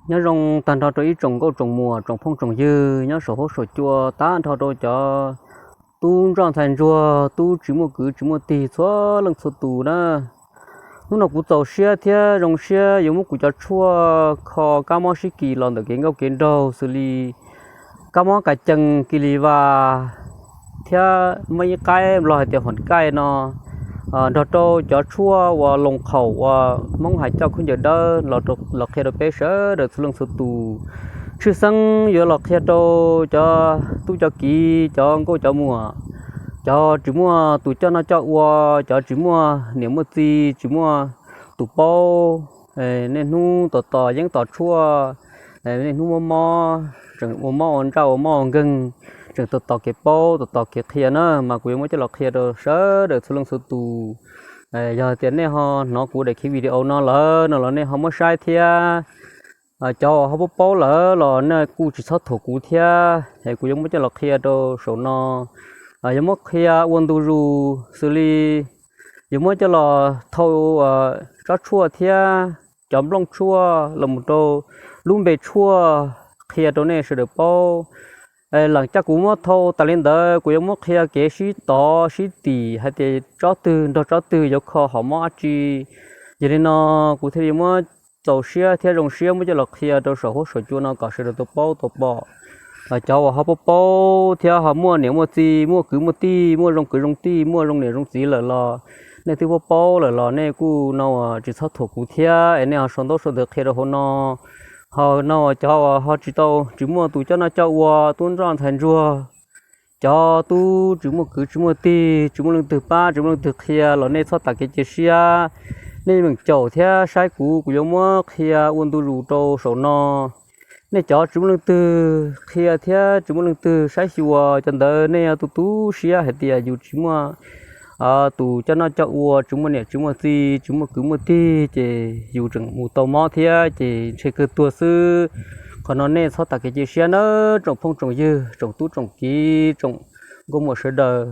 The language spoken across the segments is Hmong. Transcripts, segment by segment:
Nyob zoo tag nrho rau ib tsoom nkauj tsoom muam, tsoom phooj tsoom ywg nyob saum huab saum cua, tag nrho rau cov tub ntsoj ntxhais ntsuag, tub tsis muaj kwv tsis muaj tij txhua leej txhua tus na. Hnub no kuv txaus siab thiab zoo siab yuav muab kuv cov tshuaj kho kab mob sib kis los ntawm kev nkauj kev nraug xws li kab mob kas cees, kis lis vas thiab muaj ib qaib nplog hais tias huam kaij no, nrog rau cov tshuaj uas loos qhaum uas Hmoob hais coj khaub ncaws dawb los qhia rau peb sawv daws txhua leej txhua tus. Tshwj xeeb yuav los qhia rau cov tub cov kiv, cov nkauj cov muam, cov tsis muaj tus coj noj coj ua, cov tsis muaj niam muaj txiv, tsis muaj tus paub. Nej hnub tos tos yeeb tos tshuaj, nej hnub mob mob, tseem ua mob ua ntsaj ua mob ua nkeeg, tseem tos tos kev paub tos tos kev qhia na, mas kuv yuav muab coj los qhia rau sawv daws txhua leej txhua tus. Yog tias nej ho hnov kuv daim khiv video no lawm no los nej ho muab saib thiab. Cov uas ho paub paub lawm los nej kuj tsis txhob thuam kuv thiab, es kuv yuav muab coj los qhia rau saum no. Yuav muab qhia ua ntu zus xws li yuav muab coj los thau tsob tshuaj thiab cov nplooj tshuaj los mus rau lub npe tshuaj qhia rau nej sawv daws paub. Lam caj kuv muab thau tas li ntawd kuv yuav muab qhia kev sib tov sib tim hais tias tsob twg nrog tsob twg yuav kho hom mob dab tsi. Yog li no kuv thiaj li muab txaus siab thiab zoo siab muab coj los qhia rau saum huab saum cua no kom sawv daws tau paub tau pom. Cov uas ho paub paub thiab ho muaj niam muaj txiv, muaj kwv muaj tij, muaj zoo kwv zoo tij, muaj zoo niam zoo txiv lawm los nej twb paub paub lawm los nej kuj no tsis txhob thuam kuv thiab es nej ho sau ntaub sau ntawv qhia rau hauv no. Ho no cov uas ho tsis tau, tsis muaj tus coj noj coj ua, tub ntsoj ntxhais ntsuag, cov tub tsis muaj kwv tsis muaj tij, tsis muaj leej twg pab tsis muaj leej twg qhia los nej txhob tas kev cia siab. Nej meem caum thiab saib kuv, kuv yuav muab qhia ua ntu zus rau saum no. Nej cov tsis muaj leej twg qhia thiab tsis muaj leej twg saib xyuas, cov ntawd nej yuav tu tu siab hais tias yus tsis muaj tus coj noj coj ua, tsis muaj niam tsis muaj txiv, tsis muaj kwv muaj tij ces yus tseem mus tau mob thiab ces ntshe kawg tuag xwb. Qhov no nej txhob tas kev cia siab nawb tsoom phooj tsoom ywg, tsoom tub tsoom kiv, tsoom nkauj muam sawv daws.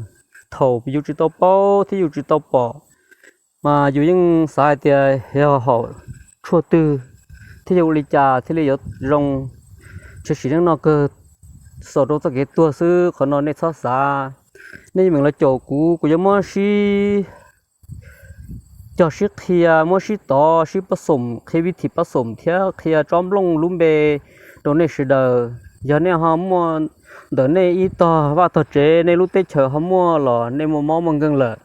Thaum yus tsis tau paub thiab yus tsis tau pom mas yus yeej xav hais tias yog hom tshuaj twg thiab yog ua li cas thiaj li yuav zoo, tshwm sim neej no kawg xaus rau txoj kev tuag xwb, qhov no nej txhob xav. Nej yeej meem los caum kuv, kuv yuav muab sib cog sib qhia, muab sib tov sib pab xoom, qhia vib thim pab xoom thiab qhia tsob nplooj lub npe rau nej sawv daws. Yog nej ho muaj ntawm nej ib tog vaj tog tsev, nej lub teb chaws ho muaj los nej muaj mob muaj nkeeg lawm,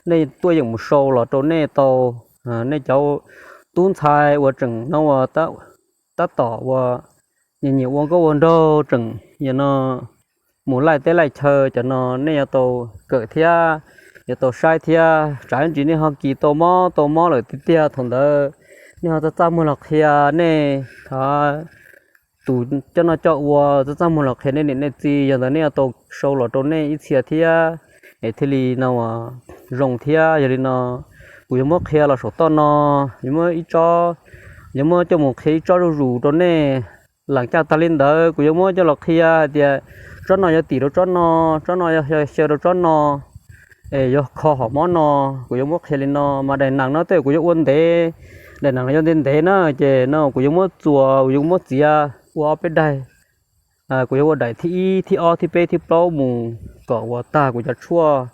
nej tuaj yeem mus sau los rau nej tau. Nej cov tub ntxhais uas tseem no uas tab tom uas nyiam nyiam ua nkauj ua nraug tseem yog no mus laij teb laij chaw, cov no nej yuav tau kawm thiab yuav tau saib thiab. Tsam ib ntsis nej ho kis tau mob tau mob lawm tiag tiag, thaum ntawd nej ho txaj txaj muag los qhia nej tus coj noj coj ua, txaj txaj muag los qhia nej niam nej txiv, yog ntawd nej yuav tau sau los rau nej ib txhia thiab es thiaj li no zoo thiab. Yog li no kuv yuav muab qhia los saum toj no, yuav muab ib tsob, yuav muab coj mus qhia ib tsob zuj zus rau nej. Lam caj tag li ntawd kuv yuav muab coj los qhia hais tias tsob no yuav tim rau tsob no, tsob no yuav xyaw rau tsob no, es yuav kho hom mob no. Kuv yuav muab qhia li no mas daim nees no tej kuv yuav ua ntev, daim nees yuav ntev ntev na, ces no kuv yuav muab txuas, kuv yuav muab txiav ua ob peb daim. Kuv yuav ua daim thib ib thib ob thib peb thib plaub mus kom ua tag kuv cov tshuaj.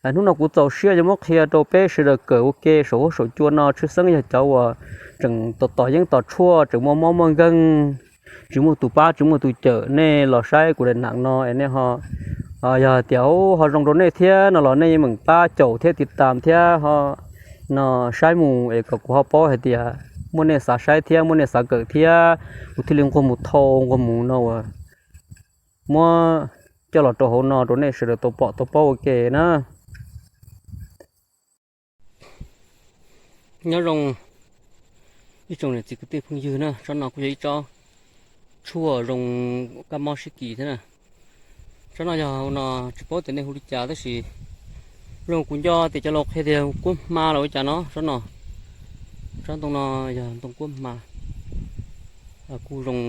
Hnub no kuv txaus siab yuav muab qhia rau peb sawv daws kawm ua ke saum huab saum cua no, tshwj xeeb yog cov uas tseem tos tos yeeb tos tshuaj, tseem muaj mob muaj nkeeg, tsis muaj tus pab tsis muaj tus cawm, nej los saib kuv daim nees no es nej ho, yog tias ho zoo rau nej thiab no los nej meem pab caum thiab tiv tam thiab ho no saib mus es kom kuv ho paub hais tias muaj nej xav saib thiab muaj nej xav kawm thiab, kuv thiaj li nquag mus thau nquag mus no uas muab coj los rau hauv no rau nej sawv daws tau pom tau paub ua ke na. Nyob zoo ib tsoom niam txiv kwv tij phooj ywg na, tsob no kuj yog ib tsob tshuaj zoo kab mob sib kis thiab na. Tsob no yog no tsis paub tias nej hu li cas tab sis zoo kuv nco tias cov laus qhia tias kuab hma los ua cas no, tsob no, tsob ntoo no yog ntoo kuab hma, kuj zoo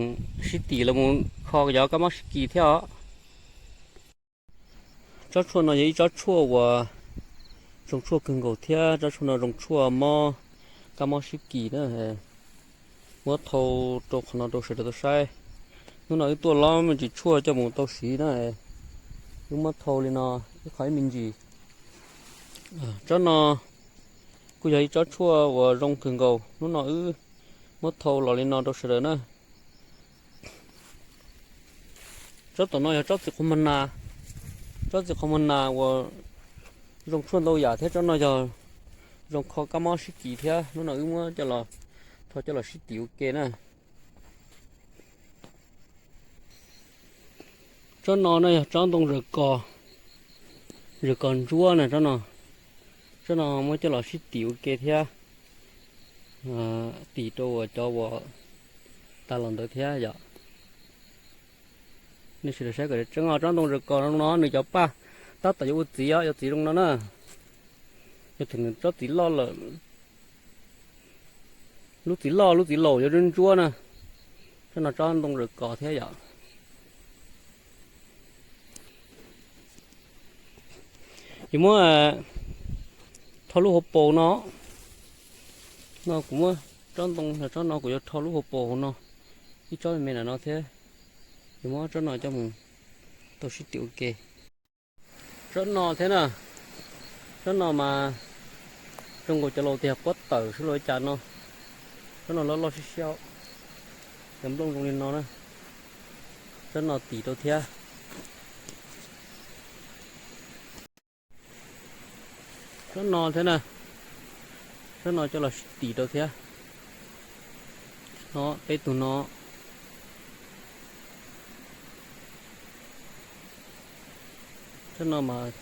sib tim los mus kho cov kab mob sib kis thiab os. Tsob tshuaj no yog ib tsob tshuaj uas zoo tshuaj kawg nkaus thiab tsob tshuaj no zoo tshuaj mob kab mob sib kis na. Muab thau rau qhov no rau sawv daws tau saib. Hnub no wb tuaj lob me ntsis tshuaj coj mus tau siv na. Wb muab thau li no ib qho ib me ntsis. Tsob no kuj yog ib tsob tshuaj uas zoo kawg nkaus, hnub no wb muab thau los li no rau sawv daws na. Tsob tom no yog tsob txiv qhov muag nas, tsob txiv qhov muag nas uas zoo tshuaj ntau yam thiab tsob no yog zoo kho kab mob sib kis thiab, hnub no wb muab coj los, thau coj los sib tim ua ke na. Tsob no na yog tsob ntoo zaws kos, zaws kos ntsuab na tsob no. Tsob no muab coj los sib tim ua ke thiab, tim rau uas cov uas tas los ntawd thiab yom. Nej sawv daws saib kom tseeb os, tsob ntoo zaws kos no nws cov paj tab tom yuav ua txiv os, yuav txiv zoo no na. Yuav txog nws tsob txiv loj lawm, lub txiv loj lub txiv laus yuav ntsuab ntsuab na. Tsob no tsob ntoo zaws kos thiab yom. Yus muab rho lub hauv paus no, no kuv muab tsob ntoo, tsob no kuv yuav rho lub hauv paus hauv no, ib tsob me me no thiab. Yus muab tsob no coj mus tau sib tim ua ke. Tsob no thiab na, tsob no mas zoo nkaus cov laus tias pob tawm sub los cas no. Tsob no loj loj siab siab, cov nplooj zoo li no na. Tsob no tim rau thiab. Tsob no thiab na, tsob no coj los sib tim rau thiab. No peb tug no. Tsob no mas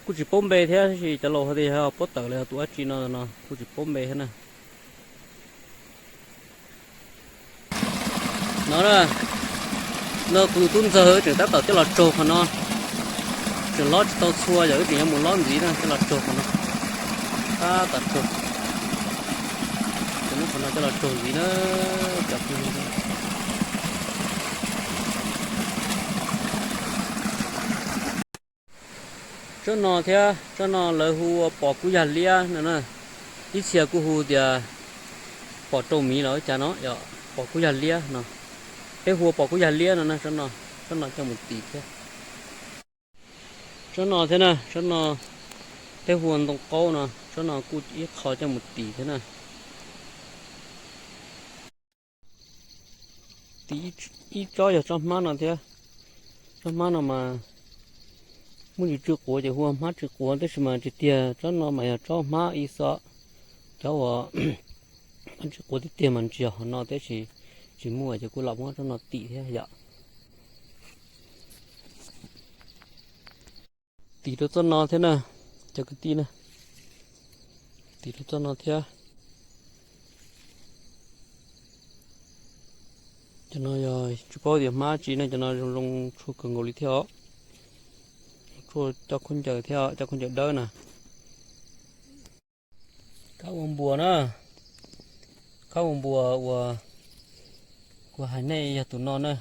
kuj tsis paub npe thiab, tab sis cov laus hais tias yog pob tawm los yog tus dab tsi no, no kuj tsis paub npe thiab na. No, no kuv tus tub ntxawg wb tseem tab tom coj los tsaug qhov no, tseem lob tsis tau txhua, yog wb tseem yuav mus lob ntxiv na, coj los tsaug qhov no. Tab tom tsaug, tseem muab qhov no coj los tsaug ntxiv na, cov phooj ywg. Tsob no thiab, tsob no lawv hu ua pos kub yag liab no na, ib txhia kuj hu tias pos rau miv los ua cas no, pos kub yag liab no. Peb hu ua pos kub yag liab no na, tsob no, tsob no coj mus tim thiab. Tsob no thiab na, tsob no peb hu ua ntoo qaub no, tsob no kuj ib qho coj mus tim thiab na. Tim ib tsob yog tsob hmab no thiab. Tsob hmab no mas muaj ntsis tsw quav ces hu ua hmab tsw quav, tab sis mas tsis tiag, tsob no mas yog tsob hmab ib xwb. Cov uas hmab tsw quav tiag tiag mas tsis yog hom no, tab sis tsis muaj ces kuj los muab tsob no tim thiab yom. Tim rau tsob no thiab na, cov kwv tij na, tim rau tsob no thiab. Cov no yog tsis paub tias hmab tsi ne, cov no zoo zoo tshuaj kawg nkaus li thiab os. Tshuaj coj khaub ncaws thiab, coj khaub ncaws dawb na. Kab ua npuas na, kab ua npuas uas kuv hais nej yog tus no na,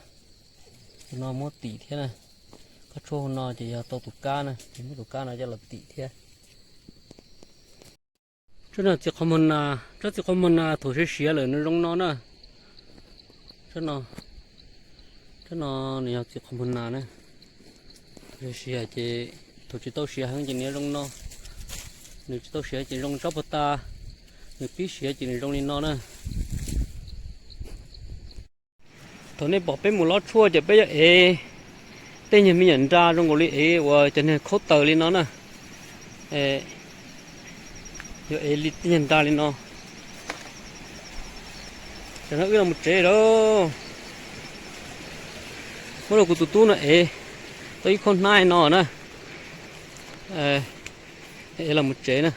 tus no muab tim thiab na. Kab tshuaj hauv no ces yog tau tus kab na, ces muab tus kab no coj los tim thiab. Tsob no txiv qhov muag nas, tsob txiv qhov muag nas thaum siav siav lawm nws zoo no na. Tsob no, tsob no nws yog txiv qhov muag nas na. Thaum siav siav ces, thaum tsis tau siav heev ces nws zoo no. Nws tsis tau siav ces zoo tsob puag ta, nws pib siav ces nws zoo li no na. Thaum nej pom peb mus lob tshuaj ces peb yuav ev tej nyuag me nyuam nra zoo nkaus li ev uas cov niag khaub taws li no na. Yuav ev li tej nyuag nra li no. Tam no wb los mus tsev lawm. Muab rau kuv tus tub no ev tau ib khob hnab no na. Ev los mus tsev na.